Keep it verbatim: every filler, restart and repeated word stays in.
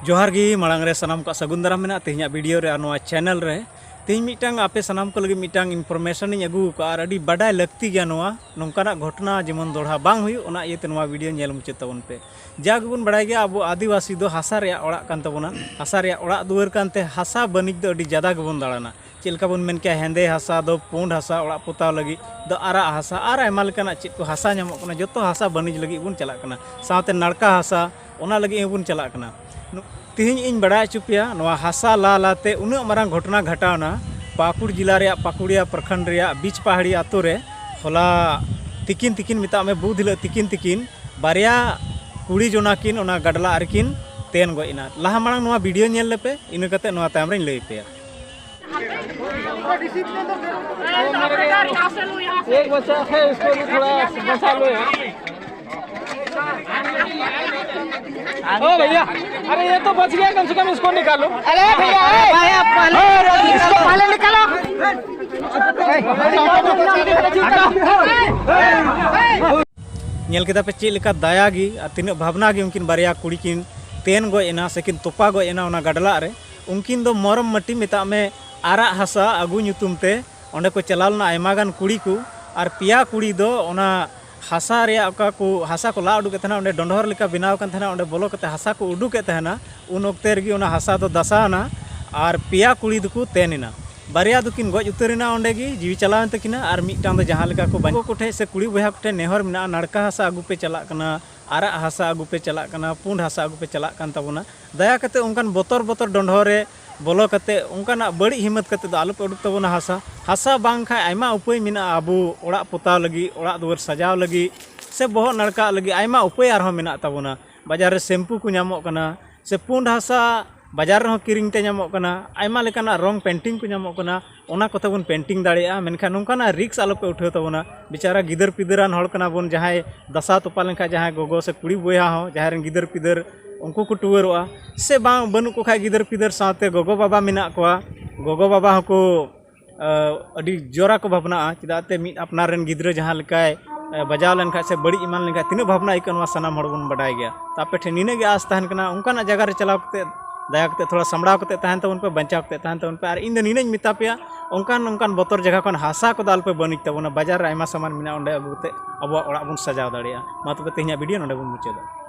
ᱡᱚᱦᱟᱨ ᱜᱮ ᱢᱟᱲᱟᱝ ᱨᱮ ᱥᱟᱱᱟᱢ ᱠᱚᱣᱟᱜ ᱥᱟᱹᱜᱩᱱ ᱫᱟᱨᱟᱢ ᱢᱮᱱᱟᱜᱼᱟ᱾ ᱛᱮᱦᱮᱧᱟᱜ ᱵᱷᱤᱰᱤᱭᱳ ᱨᱮ ᱟᱨ ᱱᱚᱣᱟ ᱪᱮᱱᱮᱞ ᱨᱮ ᱛᱮᱦᱮᱧ ᱢᱤᱫᱴᱟᱝ ᱟᱯᱮ ᱥᱟᱱᱟᱢ ᱠᱚ ᱞᱟᱹᱜᱤᱫ ᱢᱤᱫᱴᱟᱝ ᱤᱱᱯᱷᱚᱨᱢᱮᱥᱚᱱ ᱤᱧ ᱟᱹᱜᱩ ᱟᱠᱟᱫᱼᱟ ᱟᱨ ᱟᱹᱰᱤ ᱵᱟᱰᱟᱭ ᱞᱟᱹᱠᱛᱤ ᱜᱮᱭᱟ᱾ ᱱᱚᱣᱟ ᱱᱚᱝᱠᱟᱱᱟᱜ ᱜᱷᱚᱴᱚᱱᱟ ᱡᱮᱢᱚᱱ ᱫᱚᱦᱲᱟ ᱵᱟᱝ ᱦᱩᱭᱩᱜ, ᱚᱱᱟ ᱤᱭᱟᱹᱛᱮ ᱱᱚᱣᱟ ᱵᱷᱤᱰᱤᱭᱳ ᱧᱮᱞ ᱢᱩᱪᱟᱹᱫ ᱛᱟᱵᱚᱱ ᱯᱮ᱾ ᱡᱟ ᱜᱮᱵᱚᱱ ᱵᱟᱲᱟᱭ ᱜᱮᱭᱟ, ᱟᱵᱚ ᱟᱹᱫᱤᱵᱟᱹᱥᱤ ᱫᱚ ᱦᱟᱥᱟ ᱨᱮᱭᱟᱜ ᱚᱲᱟᱜ ᱠᱟᱱ ᱛᱟᱵᱚᱱᱟ᱾ ᱦᱟᱥᱟ ᱨᱮᱭᱟᱜ ᱚᱲᱟᱜ ᱫᱩᱣᱟᱹᱨ ᱠᱟᱱᱛᱮ ᱦᱟᱥᱟ ᱵᱟᱹᱱᱤᱡᱽ ᱫᱚ ᱟᱹᱰᱤ ᱡᱟᱫᱟ ᱜᱮᱵᱚᱱ ᱫᱟᱬᱟᱱᱟ᱾ ᱪᱮᱫ ᱞᱮᱠᱟ ᱵᱚᱱ ᱢᱮᱱ ᱠᱮᱭᱟ, ᱦᱮᱸᱫᱮ ᱦᱟᱥᱟ ᱫᱚ ᱯᱩᱸᱰ ᱦᱟᱥᱟ, ᱚᱲᱟᱜ ᱯᱚᱛᱟᱣ ᱞᱟᱹᱜᱤᱫ ᱫᱚ ᱟᱨᱟᱜ ᱦᱟᱥᱟ, ᱟᱨ ᱟᱭᱢᱟ ᱞᱮᱠᱟᱱᱟᱜ ᱪᱮᱫ ᱠᱚ ᱦᱟᱥᱟ ᱧᱟᱢᱚᱜ ᱠᱟᱱᱟ, ᱡᱚᱛᱚ ᱦᱟᱥᱟ ᱵᱟᱹᱱᱤᱡᱽ ᱞᱟᱹᱜᱤᱫ ᱵᱚᱱ ᱪᱟᱞᱟᱜ ᱠᱟᱱᱟ᱾ ᱥᱟᱶᱛᱮ ᱱᱟᱲᱠᱟ ᱦᱟᱥᱟ, ᱚᱱᱟ ᱞᱟᱹᱜᱤᱫ ᱦᱚᱸᱵᱚᱱ ᱪᱟᱞᱟᱜ ᱠᱟᱱᱟ᱾ ᱱᱩ-, ᱛᱤᱦᱤᱧ ᱤᱧ ᱵᱟᱲᱟᱭ ᱦᱚᱪᱚ ᱯᱮᱭᱟ, ᱱᱚᱣᱟ ᱦᱟᱥᱟ ᱞᱟ ᱞᱟᱛᱮ ᱩᱱᱟᱹᱜ ᱢᱟᱨᱟᱝ ᱜᱷᱚᱴᱚᱱᱟ ᱜᱷᱟᱴᱟᱣᱱᱟ ᱯᱟᱹᱠᱩᱲ ᱡᱮᱞᱟ ᱨᱮᱭᱟᱜ ᱯᱟᱹᱠᱩᱲᱤᱭᱟ ᱯᱨᱚᱠᱷᱚᱸᱰ ᱨᱮᱭᱟᱜ ᱵᱤᱪᱯᱟᱦᱟᱲᱤ ᱟᱛᱳ ᱨᱮ᱾ ᱦᱚᱞᱟ ᱛᱤᱠᱤᱱ, ᱛᱤᱠᱤᱱ ᱢᱮᱛᱟᱜ ᱢᱮ, ᱵᱩᱫᱷ ᱦᱤᱞᱳᱜ ᱛᱤᱠᱤᱱ ᱛᱤᱠᱤᱱ ᱵᱟᱨᱭᱟ ᱠᱩᱲᱤ ᱡᱚᱱᱟ ᱠᱤᱱ ᱚᱱᱟ ᱜᱟᱰᱞᱟᱜ ᱨᱮᱠᱤᱱ ᱛᱮᱱ ᱜᱚᱡ ᱮᱱᱟ᱾ ᱞᱟᱦᱟ ᱢᱟᱲᱟᱝ ᱱᱚᱣᱟ ᱵᱷᱤᱰᱤᱭᱳ ᱧᱮᱞ ᱞᱮᱯᱮ, ᱤᱱᱟᱹ ᱠᱟᱛᱮ ᱱᱚᱣᱟ ᱛᱟᱭᱚᱢ ᱨᱮᱧ ᱞᱟᱹᱭ ᱟᱯᱮᱭᱟ᱾ एक बच्चा है, इसको भी थोड़ा बचा लो यार। ओ भैया, अरे ये तो बच गया, कम से कम इसको निकालो। अरे भैया, ए, भाई, आप पहले इसको पहले निकालो। ᱧᱮᱞ ᱠᱮᱫᱟ ᱯᱮ ᱪᱮᱫ ᱞᱮᱠᱟ ᱫᱟᱭᱟ ᱜᱮ ᱟᱨ ᱛᱤᱱᱟᱹᱜ ᱵᱷᱟᱵᱽᱱᱟ ᱜᱮ ᱩᱱᱠᱤᱱ ᱵᱟᱨᱭᱟ ᱠᱩᱲᱤ ᱠᱤᱱ ᱛᱮᱱ ᱜᱚᱡ ᱮᱱᱟ ᱥᱮ ᱠᱤᱱ ᱛᱚᱯᱟ ᱜᱚᱡ ᱮᱱᱟ ᱚᱱᱟ ᱜᱟᱰᱞᱟᱜ ᱨᱮ᱾ ᱩᱱᱠᱤᱱ ᱫᱚ ᱢᱚᱨᱚᱢ ᱢᱟᱹᱴᱤ, ᱢᱮᱛᱟᱜ ᱢᱮ, ᱟᱨᱟᱜ ᱦᱟᱥᱟ ᱟᱹᱜᱩ ᱧᱩᱛᱩᱢ ᱛᱮ ᱚᱸᱰᱮ ᱠᱚ ᱪᱟᱞᱟᱣ ᱞᱮᱱᱟ ᱟᱭᱢᱟ ᱜᱟᱱ ᱠᱩᱲᱤ ᱠᱚ᱾ ᱟᱨ ᱯᱮᱭᱟ ᱠᱩᱲᱤ ᱫᱚ ᱚᱱᱟ ᱦᱟᱥᱟ ᱨᱮᱭᱟᱜ ᱚᱠᱟ ᱠᱚ ᱦᱟᱥᱟ ᱠᱚ ᱞᱟ ᱩᱰᱩᱠᱮᱫ ᱛᱟᱦᱮᱱᱟ, ᱚᱸᱰᱮ ᱰᱚᱸᱰᱷᱚᱨ ᱞᱮᱠᱟ ᱵᱮᱱᱟᱣ ᱠᱟᱱ ᱛᱟᱦᱮᱱᱟ, ᱚᱸᱰᱮ ᱵᱚᱞᱚ ᱠᱟᱛᱮ ᱦᱟᱥᱟ ᱠᱚ ᱩᱰᱩᱠᱮᱫ ᱛᱟᱦᱮᱱᱟ᱾ ᱩᱱ ᱚᱠᱛᱮ ᱨᱮᱜᱮ ᱚᱱᱟ ᱦᱟᱥᱟ ᱫᱚ ᱫᱟᱥᱟᱣ ᱮᱱᱟ ᱟᱨ ᱯᱮᱭᱟ ᱠᱩᱲᱤ ᱫᱚᱠᱚ ᱛᱮᱱ ᱮᱱᱟ᱾ ᱵᱟᱨᱭᱟ ᱫᱫᱚᱠᱤᱱ ᱜᱚᱡ ᱩᱛᱟᱹᱨ ᱮᱱᱟ ᱚᱸᱰᱮ ᱜᱮ, ᱡᱤᱣᱤ ᱪᱟᱞᱟᱣᱮᱱ ᱛᱟᱹᱠᱤᱱᱟ᱾ ᱟᱨ ᱢᱤᱫᱴᱟᱝ ᱫᱚ ᱡᱟᱦᱟᱸ ᱞᱮᱠᱟ ᱠᱚ ᱵᱟᱧ-, ᱠᱚ ᱴᱷᱮᱡ ᱥᱮ ᱠᱩᱲᱤ ᱵᱚᱭᱦᱟ ᱠᱚ ᱴᱷᱮᱡ ᱱᱮᱦᱚᱨ ᱢᱮᱱᱟᱜᱼᱟ, ᱱᱟᱲᱠᱟ ᱦᱟᱥᱟ ᱟᱹᱜᱩ ᱯᱮ ᱪᱟᱞᱟᱜ ᱠᱟᱱᱟ, ᱟᱨᱟᱜ ᱦᱟᱥᱟ ᱟᱹᱜᱩ ᱯᱮ ᱪᱟᱞᱟᱜ ᱠᱟᱱᱟ, ᱯᱩᱸᱰ ᱦᱟᱥᱟ ᱟᱹᱜᱩ ᱯᱮ ᱪᱟᱞᱟᱜ ᱠᱟᱱ ᱛᱟᱵᱚᱱᱟ᱾ ᱫᱟᱭᱟ ᱠᱟᱛᱮ ᱚᱱᱠᱟᱱ ᱵᱚᱛᱚᱨ ᱵᱚᱛᱚᱨ ᱰᱚᱸᱰᱷᱚᱨ ᱨᱮ ᱵᱚᱞᱚ ᱠᱟᱛᱮ ᱚᱱᱠᱟᱱᱟᱜ ᱵᱟᱹᱲᱤᱡ ᱦᱤᱢᱟᱹᱛ ᱠᱟᱛᱮ ᱫᱚ ᱟᱞᱚ ᱯᱮ ᱩᱰᱩᱠ ᱛᱟᱵᱚᱱᱟ ᱦᱟᱥᱟ᱾ ᱦᱟᱥᱟ ᱵᱟᱝ ᱠᱷᱟᱡ ᱟᱭᱢᱟ ᱩᱯᱟᱹᱭ ᱢᱮᱱᱟᱜᱼᱟ ᱟᱵᱚ ᱚᱲᱟᱜ ᱯᱚᱛᱟᱣ ᱞᱟᱹᱜᱤᱫ, ᱚᱲᱟᱜ ᱫᱩᱣᱟᱹᱨ ᱥᱟᱡᱟᱣ ᱞᱟᱹᱜᱤᱫ, ᱥᱮ ᱵᱚᱦᱚᱜ ᱱᱟᱲᱠᱟᱜ ᱞᱟᱹᱜᱤᱫ ᱟᱭᱢᱟ ᱩᱯᱟᱹᱭ ᱟᱨᱦᱚᱸ ᱢᱮᱱᱟᱜ ᱛᱟᱵᱚᱱᱟ᱾ ᱵᱟᱡᱟᱨ ᱨᱮ ᱥᱮᱢᱯᱩ ᱠᱚ ᱧᱟᱢᱚᱜ ᱠᱟᱱᱟ, ᱥᱮ ᱯᱩᱸᱰ ᱦᱟᱥᱟ ᱵᱟᱡᱟᱨ ᱨᱮᱦᱚᱸ ᱠᱤᱨᱤᱧ ᱛᱮ ᱧᱟᱢᱚᱜ ᱠᱟᱱᱟ, ᱟᱭᱢᱟ ᱞᱮᱠᱟᱱᱟᱜ ᱨᱚᱝ ᱯᱮᱱᱴᱤᱝ ᱠᱚ ᱧᱟᱢᱚᱜ ᱠᱟᱱᱟ, ᱚᱱᱟ ᱠᱚᱛᱮ ᱵᱚᱱ ᱯᱮᱱᱴᱤᱝ ᱫᱟᱲᱮᱭᱟᱜᱼᱟ᱾ ᱢᱮᱱᱠᱷᱟᱱ ᱱᱚᱝᱠᱟᱱᱟᱜ ᱨᱤᱠᱥ ᱟᱞᱚ ᱯᱮ ᱩᱴᱷᱟᱹᱣ ᱛᱟᱵᱚᱱᱟ᱾ ᱵᱮᱪᱟᱨᱟ ᱜᱤᱫᱟᱹᱨ ᱯᱤᱫᱟᱹᱨᱟᱱ ᱦᱚᱲ ᱠᱟᱱᱟ ᱵᱚᱱ, ᱡᱟᱦᱟᱸᱭ ᱫᱟᱥᱟ ᱛᱚᱯᱟ ᱞᱮᱱᱠᱷᱟᱱ ᱡᱟᱦᱟᱸᱭ ᱜᱚᱜᱚ ᱥᱮ ᱠᱩᱲᱤ ᱵᱚᱭᱦᱟ ᱦᱚᱸ, ᱡᱟᱦᱟᱸᱭ ᱨᱮᱱ ᱜᱤᱫᱟᱹᱨ ᱯᱤᱫᱟᱹᱨ ᱩᱱᱠᱩ ᱠᱚ ᱴᱩᱣᱟᱹᱨᱚᱜᱼᱟ, ᱥᱮ ᱵᱟᱝ ᱵᱟᱹᱱᱩᱜ ᱠᱚ ᱠᱷᱟᱡ ᱜᱤᱫᱟᱹᱨ ᱯᱤᱫᱟᱹᱨ ᱥᱟᱶᱛᱮ ᱜᱚᱜᱚ ᱵᱟᱵᱟ ᱢᱮᱱᱟᱜ ᱠᱚᱣᱟ, ᱜᱚᱜᱚ ᱵᱟᱵᱟ ᱦᱚᱸᱠᱚ ᱟᱹᱰᱤ ᱡᱳᱨᱟ ᱠᱚ ᱵᱷᱟᱵᱽᱱᱟᱜᱼᱟ᱾ ᱪᱮᱫᱟᱜ ᱛᱮ ᱢᱤᱫ ᱟᱯᱱᱟᱨ ᱨᱮᱱ ᱜᱤᱫᱽᱨᱟᱹ ᱡᱟᱦᱟᱸ ᱞᱮᱠᱟᱭ ᱵᱟᱡᱟᱣ ᱞᱮᱱᱠᱷᱟᱱ ᱥᱮ ᱵᱟᱹᱲᱤᱡ ᱮᱢᱟᱱ ᱞᱮᱱᱠᱷᱟᱱ ᱛᱤᱱᱟᱹᱜ ᱵᱷᱟᱵᱽᱱᱟ ᱟᱹᱭᱠᱟᱹᱜᱼᱟ, ᱱᱚᱣᱟ ᱥᱟᱱᱟᱢ ᱦᱚᱲ ᱵᱚᱱ ᱵᱟᱰᱟᱭ ᱜᱮᱭᱟ᱾ ᱛᱚ ᱟᱯᱮ ᱴᱷᱮᱱ ᱱᱤᱱᱟᱹᱜ ᱜᱮ ᱟᱸᱥ ᱛᱟᱦᱮᱱ ᱠᱟᱱᱟ, ᱚᱱᱠᱟᱱᱟᱜ ᱡᱟᱭᱜᱟ ᱨᱮ ᱪᱟᱞᱟᱣ ᱠᱟᱛᱮ ᱫᱟᱭᱟ ᱠᱟᱛᱮ ᱛᱷᱚᱲᱟ ᱥᱟᱢᱵᱲᱟᱣ ᱠᱟᱛᱮ ᱛᱟᱦᱮᱱ ᱛᱟᱵᱚᱱ ᱯᱮ, ᱵᱟᱧᱪᱟᱣ ᱠᱟᱛᱮ ᱛᱟᱦᱮᱱ ᱛᱟᱵᱚᱱ ᱯᱮ᱾ ᱟᱨ ᱤᱧ ᱫᱚ ᱱᱤᱱᱟᱹᱧ ᱢᱮᱛᱟ ᱯᱮᱭᱟ, ᱚᱱᱠᱟᱱ ᱚᱱᱠᱟᱱ ᱵᱚᱛᱚᱨ ᱡᱟᱭᱜᱟ ᱠᱷᱚᱱ ᱦᱟᱥᱟ ᱠᱚᱫᱚ ᱟᱞᱚᱯᱮ ᱵᱟᱹᱱᱤᱡ ᱛᱟᱵᱚᱱᱟ᱾ ᱵᱟᱡᱟᱨ ᱨᱮ ᱟᱭᱢᱟ ᱥᱟᱢᱟᱱ ᱢᱮᱱᱟᱜᱼᱟ, ᱚᱸᱰᱮ ᱟᱹᱜᱩ ᱠᱟᱛᱮ ᱟᱵᱚᱣᱟᱜ ᱚᱲᱟᱜ ᱵᱚᱱ ᱥᱟᱡᱟᱣ ᱫᱟᱲᱮᱭᱟᱜᱼᱟ᱾ ᱢᱟ ᱛᱚᱵᱮ ᱛᱮᱦᱮᱧᱟᱜ ᱵᱷᱤᱰᱤᱭᱳ ᱱᱚᱸᱰᱮ ᱵᱚᱱ ᱢᱩᱪᱟᱹᱫᱟ᱾